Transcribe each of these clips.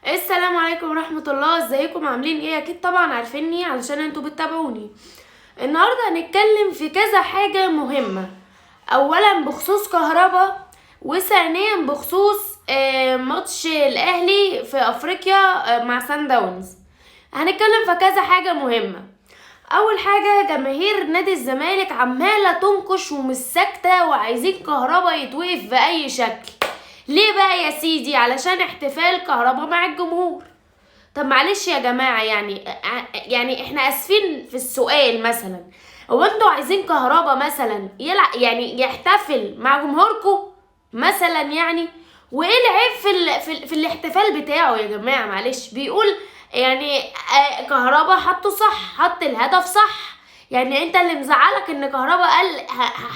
السلام عليكم ورحمة الله. ازيكم عاملين ايه؟ اكيد طبعا عارفيني علشان انتوا بتتابعوني. النهاردة هنتكلم في كذا حاجة مهمة. اولا بخصوص كهربا، وثانيا بخصوص ماتش الاهلي في افريقيا مع سان داونز. هنتكلم في كذا حاجة مهمة. اول حاجة، جماهير نادي الزمالك عمالة تنكش ومش ساكتة وعايزين كهربا يتوقف بأي شكل. ليه بقى يا سيدي؟ علشان احتفال كهربا مع الجمهور. طب معلش يا جماعة، يعني احنا اسفين في السؤال، مثلا هو انتوا عايزين كهربا مثلا يلعب، يعني يحتفل مع جمهوركم مثلا يعني؟ وايه العيب في الاحتفال بتاعه يا جماعة؟ معلش، بيقول يعني كهربا حطه صح، حط الهدف صح. يعني انت اللي مزعلك ان كهربا قال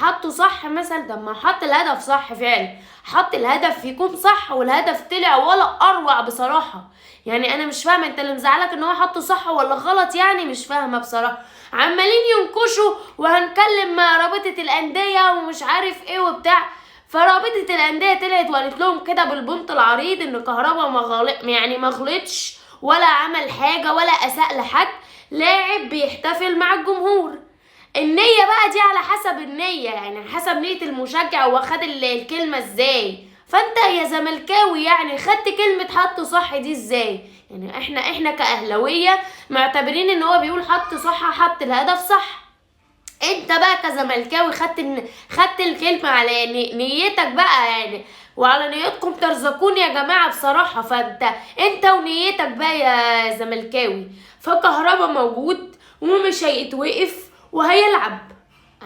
حطه صح مثلا؟ طب ما حط الهدف صح فعلا، حط الهدف يكون صح والهدف طلع ولا اروع بصراحة. يعني انا مش فاهمه انت اللي مزعلك ان هو حطه صح ولا غلط، يعني مش فاهمه بصراحة. عمالين ينكشوا وهنكلم رابطه الاندية ومش عارف ايه وبتاع. فرابطه الاندية طلعت وقالت لهم كده بالبنط العريض ان كهربا ما غلطش ولا عمل حاجة ولا اساء لحد، لاعب بيحتفل مع الجمهور. النية بقى دي على حسب النية، يعني على حسب نية المشجع هو خد الكلمة ازاي. فانت يا زملكاوي يعني خدت كلمة حط صح دي ازاي؟ يعني احنا كأهلاوية معتبرين ان هو بيقول حط صح، حط الهدف صح. انت بقى كزملكاوي خدت الكلمة على نيتك بقى يعني، وعلى نيتكم ترزقون يا جماعة بصراحة. فانت ونيتك بقى يا زملكاوي. فكهربا موجود ومش هيتوقف وهيلعب،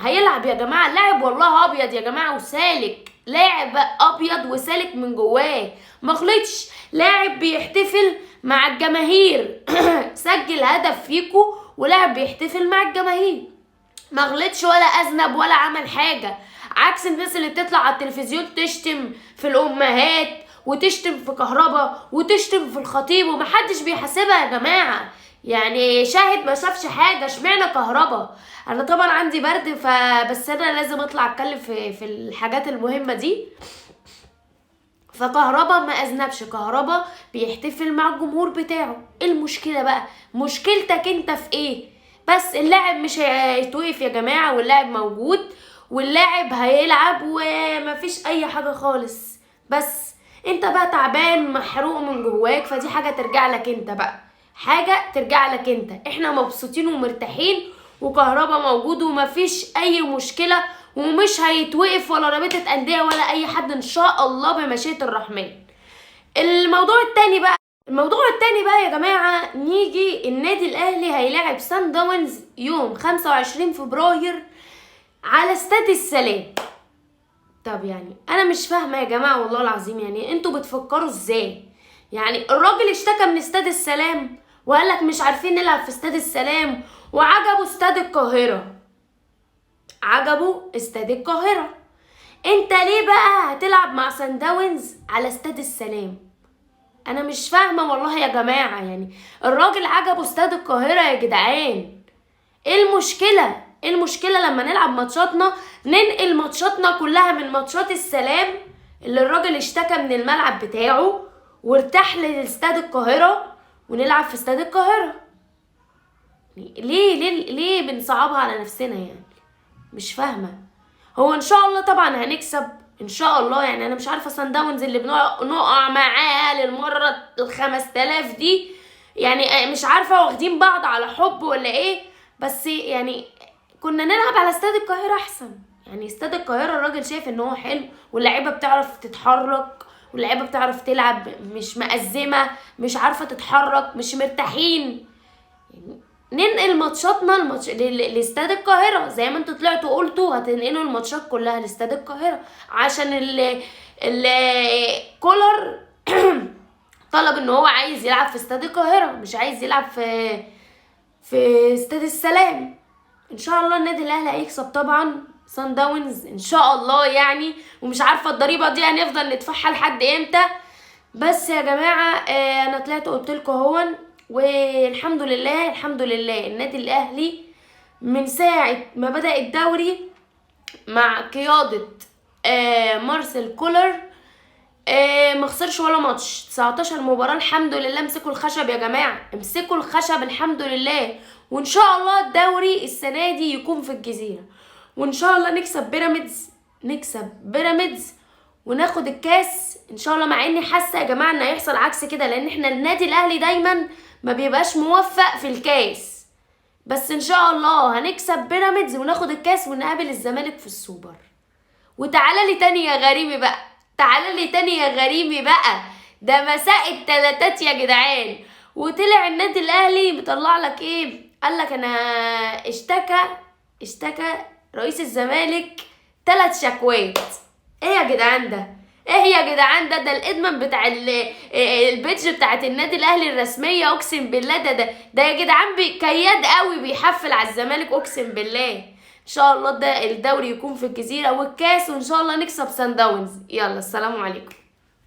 هيلعب يا جماعة. لاعب والله ابيض يا جماعة وسالك، لاعب ابيض وسالك من جواه، ما غلطش. لاعب بيحتفل مع الجماهير سجل هدف فيكو ولاعب بيحتفل مع الجماهير، ما غلطش ولا اذنب ولا عمل حاجة. عكس الناس اللي بتطلع على التلفزيون تشتم في الامهات وتشتم في كهربا وتشتم في الخطيب ومحدش بيحاسبها يا جماعة. يعني شاهد ما شافش حاجة، اشمعنى كهربا؟ انا طبعا عندي برد، فبس انا لازم اطلع اتكلم في الحاجات المهمة دي. فكهربا ما اذنبش، كهربا بيحتفل مع الجمهور بتاعه. ايه المشكلة بقى؟ مشكلتك انت في ايه؟ بس اللاعب مش هيتوقف يا جماعة، واللاعب موجود واللاعب هيلعب ومفيش اي حاجة خالص. بس انت بقى تعبان محروق من جواك، فدي حاجة ترجع لك انت بقى، حاجة ترجع لك انت. احنا مبسوطين ومرتاحين وكهربا موجود ومفيش اي مشكلة ومش هيتوقف ولا رابطة اندية ولا اي حد ان شاء الله بمشيئة الرحمن. الموضوع التاني بقى يا جماعة، نيجي النادي الاهلي هيلاعب سان داونز يوم 25 فبراير على استاد السلام. طب يعني انا مش فاهمة يا جماعة والله العظيم، يعني انتوا بتفكروا ازاي؟ يعني الراجل اشتكى من استاد السلام وقالك مش عارفين نلعب في استاد السلام، وعجبه استاد القاهرة، عجبه استاد القاهرة. انت ليه بقى هتلعب مع سان داونز على استاد السلام؟ انا مش فاهمة والله يا جماعة. يعني الراجل عجبه استاد القاهرة يا جدعان، ايه المشكلة؟ ايه المشكلة لما نلعب ماتشاتنا ننقل ماتشاتنا كلها من ماتشات السلام اللي الراجل اشتكى من الملعب بتاعه وارتاح لاستاد القاهرة ونلعب في استاد القاهرة؟ ليه ليه ليه بنصعبها على نفسنا يعني؟ مش فاهمة. هو ان شاء الله طبعا هنكسب ان شاء الله، يعني انا مش عارفة سان داونز اللي بنقع معاها للمرة 5000 دي، يعني مش عارفة واخدين بعض على حب ولا ايه، بس يعني كنا نلعب على استاد القاهرة احسن. يعني استاد القاهرة الراجل شايف ان هو حلو واللعيبة بتعرف تتحرك واللعيبة بتعرف تلعب، مش مأزمة، مش عارفة تتحرك، مش مرتاحين. يعني ننقل ماتشاتنا لاستاد القاهرة زي ما انتوا طلعتوا قلتوا هتنقلوا الماتشات كلها لاستاد القاهرة، عشان كولر طلب ان هو عايز يلعب في استاد القاهرة، مش عايز يلعب في استاد السلام. ان شاء الله النادي الاهلي هيكسب طبعا سان داونز ان شاء الله يعني، ومش عارفه الضريبة دي هنفضل ندفعها لحد امتى. بس يا جماعة انا طلعت قلت لكم اهون، والحمد لله الحمد لله النادي الاهلي من ساعة ما بدا الدوري مع قيادة مارسيل كولر ما خسرش ولا ماتش، 19 مباراة الحمد لله. امسكوا الخشب يا جماعة، امسكوا الخشب الحمد لله. وان شاء الله الدوري السنة دي يكون في الجزيرة، وان شاء الله نكسب بيراميدز، نكسب بيراميدز وناخد الكاس ان شاء الله. مع اني حاسه يا جماعة ان هيحصل عكس كده، لان احنا النادي الاهلي دايما ما بيبقاش موفق في الكاس، بس ان شاء الله هنكسب بيراميدز وناخد الكاس ونقابل الزمالك في السوبر. وتعالى لي تاني يا غريمي بقى، تعالى لي تاني يا غريمي بقى، ده مساء التلاتات يا جدعان. وطلع النادي الاهلي مطلع لك ايه؟ قال لك انا اشتكى رئيس الزمالك 3 شكوات. ايه يا جدعان ده؟ ايه يا جدعان ده؟ ده ال admin بتاع ال page بتاعت النادي الاهلي الرسمية، اقسم بالله ده يا جدعان كياد قوي، بيحفل على الزمالك اقسم بالله. ان شاء الله ده الدوري يكون في الجزيرة والكاس، وان شاء الله نكسب سان داونز. يلا السلام عليكم.